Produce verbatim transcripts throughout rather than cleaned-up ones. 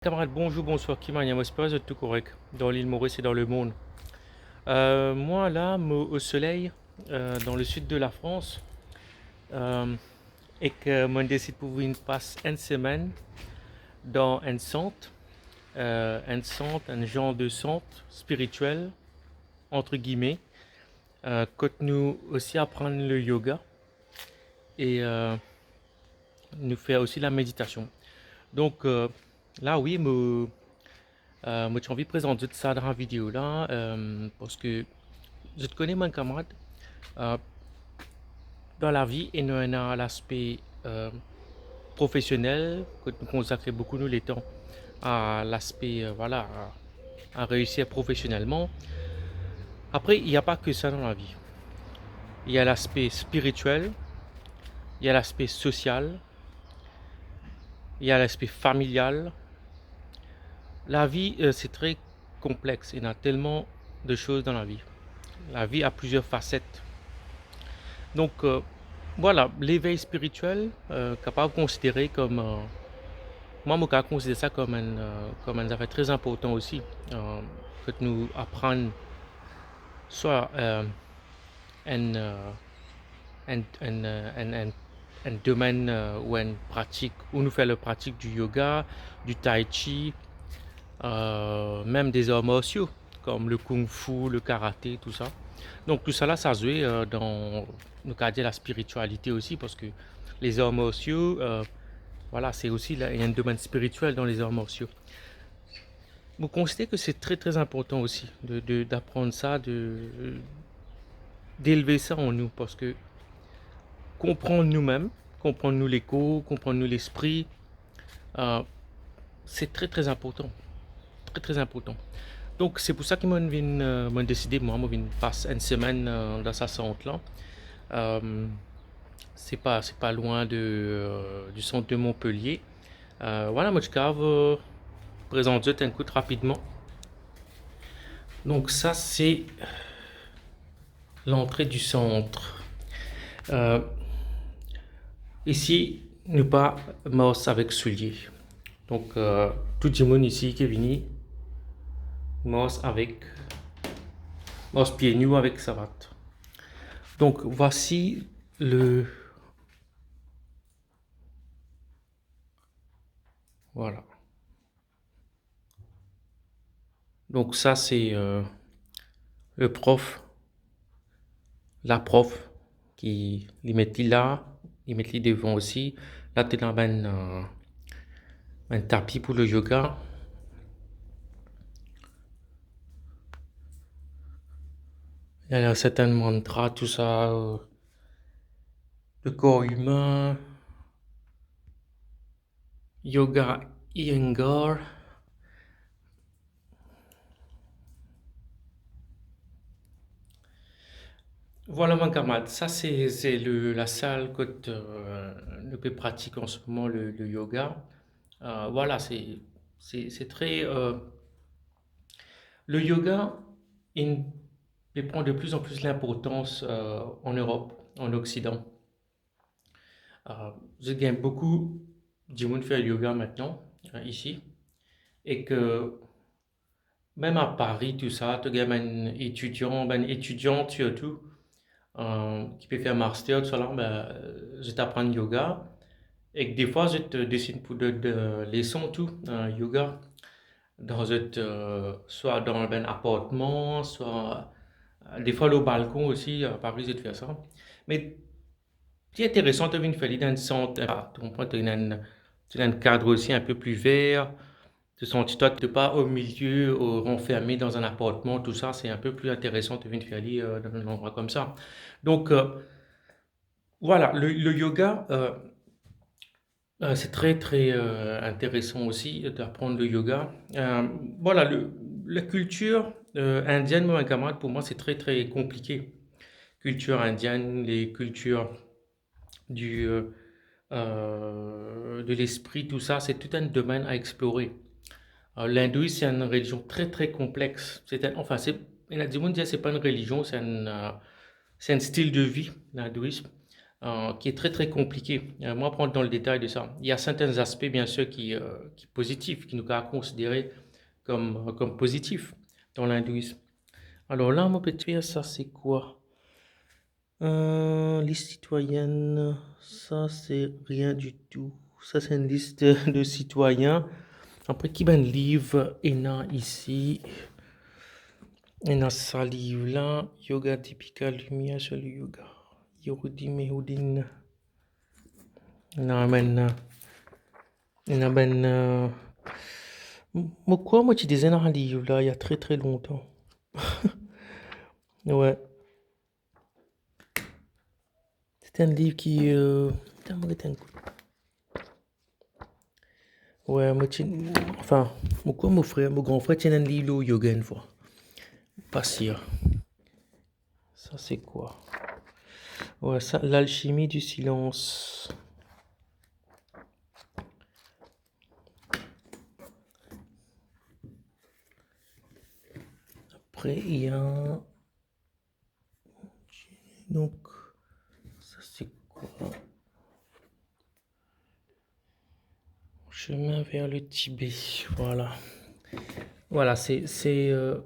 Kamarad, bonzour, bonswar, ki manier? Mo espere zot tou korek dan lil Moris e dan lemond. Euh, mwa la, mo o soley, euh, dan lesud de Lafrans, euh, ek, euh, mo'nn desid pou vinn pas enn semenn dan enn sant, euh, enn sant, enn zan de sant spiritiel, entre guillemets, euh, kot nou osi aprann le yoga e, euh, nou fer osi la meditasion. Donk, euh, la wi, mo, euh, mo ti anvi prezant zot sa dan video la, euh, parski zot kone, bann kamarad, euh, dan lavi, nou ena laspe, euh, profesionel, kot nou konsakre boukou nou letan a laspe, euh, vwala, a, a reisir profesionelman. Apre, il y a pas que ça dans la vie. Il y a l'aspect spirituel, il y a l'aspect social, il y a l'aspect familial. Lavi, euh, se tre konplex. Ena telman de soz dan lavi. Lavi a plizier faset. Donk, euh, vwala, levey spiritiel, euh, kapav konsidere kom, euh, mwa, mo kapav konsidere sa kom enn, euh, kom enn zafer tre inportan osi, euh, kot nou aprann swa, euh, enn, euh, enn, enn, euh, enn, enn, enn domenn, euh, ou enn pratik, ou nou fer le pratik di yoga, di tai chi, euh, mem de zar marsio, kom le kung fu, le karate, tou sa. Donk, tou sa la, sa zwe, euh, dan, nou kapav dir, la spiritialite osi, parski le zar marsio, euh, vwala, se osi la, ena enn domenn spiritiel dan le zar marsio. Mo konsidere ki se tre, tre inportan osi de, de, d'aprann sa, de, delve sa an nou, parski konpran nou mem, konpran nou lekor, konpran nou lespri, euh, se tre, tre inportan. Tre, tre inportan. Donk, se pou sa ki mo'nn vinn, euh, mo'nn deside, mwa, mo vinn pas enn semenn, euh, dan sa sant la. Euh, se pa, se pa lwin de, euh, di sant de Montpellier. Euh, vwala, mo ti kapav, euh, prezant zot enn kout rapidman. Donk, sa, se lantre di sant. Euh, isi, nou pa mars avek soulie. Donk, euh, tou dimoun isi ki vini, mars avek, mars pie ni avek savat. Donk, vwasi le, vwala. Donk, sa, se, euh, le prof, la prof ki li met li la, li met li devan osi. La, to ena bann, euh, bann tapi pou le yoga. Ena sertin mantra, tou sa, euh, le corps humain, Yoga Iyengar. Vwala, bann kamarad, sa se, se le, lasal kot, euh, nou pe pratik an se moman le, le yoga. Euh, vwala, se, se, se tre, euh, le yoga, inn pe pran de plus en plus linportans, euh, an Erop, an Oksidan. Euh, zot gagn boukou dimoun fer yoga aster, euh, isi. Ek mem a Pari, tou sa, to gagn bann etidian, bann etidiant sirtou, euh, ki pe fer master, tou sa la, be, euh, zot aprann yoga. Ek defwa, zot, euh, desid pou donn, euh, leson tou, euh, yoga. Dan zot, euh, swa dan bann apartman, swa, euh, defwa lor balkon osi, a Pari, zot fer sa. Me ti interesan to vinn fer li dan enn sant, euh, to konpran, to ena enn, to ena enn kad osi inpe pli ver, to santi twa to pa o milie, o ranferme dan enn apartman, tou sa, se inpe pli interesan to vinn fer li, euh, dan enn landrwa koumsa. Donk, euh, vwala, le, le yoga, euh, euh, se tre, tre, euh, interesan osi d'aprann le yoga. Euh, vwala, le, la kiltir, euh, indienn, mwa, bann kamarad, pou mwa, se tre, tre konplike. Kiltir indienn, le kiltir di, euh, euh, de lespri, tou sa, se tou enn domenn a explore. Euh, lindouzim, se enn relizion tre, tre konplex. Se enn, anfin, se, ena dimoun dir se pa enn relizion, se enn, euh, se enn stil de vi, lindouzim. euh, qui est très, très compliqué. Euh, moi, pour rentrer dans le détail de ça, il y a certains aspects, bien sûr, qui, euh, qui positifs, qui nous considérés comme, euh, comme positifs dans l'hindouisme. Alors là, mon petit, ça, c'est quoi ? Euh, liste citoyenne, ça, c'est rien du tout. Ça, c'est une liste de citoyens. Après, ki bann liv ena isi? Ena sa liv la, Yoga Deepika, Lumière sur le yoga. Yehudi Menuhin. Ena bann, ena bann, euh, mo krwar mo ti deza ena liv la, il y a très, très longtemps. Ouais. Se ti enn liv ki, euh, atann, mo get enn kou. Ouais, mo ti, enfin, mo krwar mo frer, mo gran frer ti ena enn liv lor yoga enn fwa. Pa sir. Ça, c'est quoi ? Ouais, ça, L'alchimie du silence. Après, il y a, donc, ça, c'est quoi ? Chemin vers le Tibet, voilà. Voilà, c'est, c'est, euh,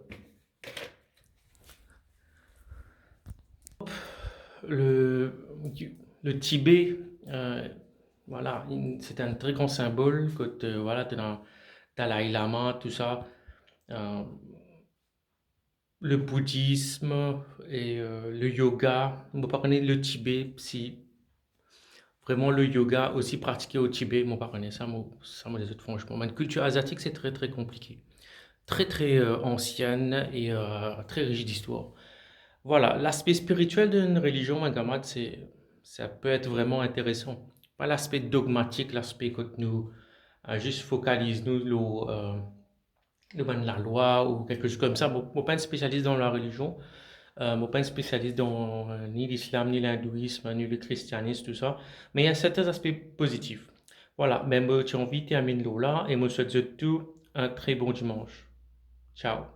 le, le Tibet, euh, voilà, in-, c'est un très grand symbole, kot, euh, voilà, t'as Dalai Lama, tout ça. Euh, le bouddhisme et, euh, le yoga. Mo pa kone le Tibet, si vraiment le yoga aussi pratiqué au Tibet, mo pa kone sa, mo, sa mo dir zot franchement. Mais une culture asiatique, c'est très, très compliqué. Très, très, euh, ancienne et, euh, très riche d'histoire. Voilà, l'aspect spirituel d'une religion, mwa, pou mwa, c'est, ça peut être vraiment intéressant. Pa l'aspect dogmatique, l'aspect kot nou, euh, zis fokaliz nou lor, euh, lor bann lalwa ou quelque chose comme ça. Mo, mo pa enn spécialiste dans la religion, euh, mo pa enn spécialiste dans, euh, ni l'islam, ni l'hindouisme, ni le christianisme, tout ça. Mais il y a certains aspects positifs. Voilà, ben, mo ti anvi terminn lor la e mo swet zot tou un très bon dimanche. Ciao.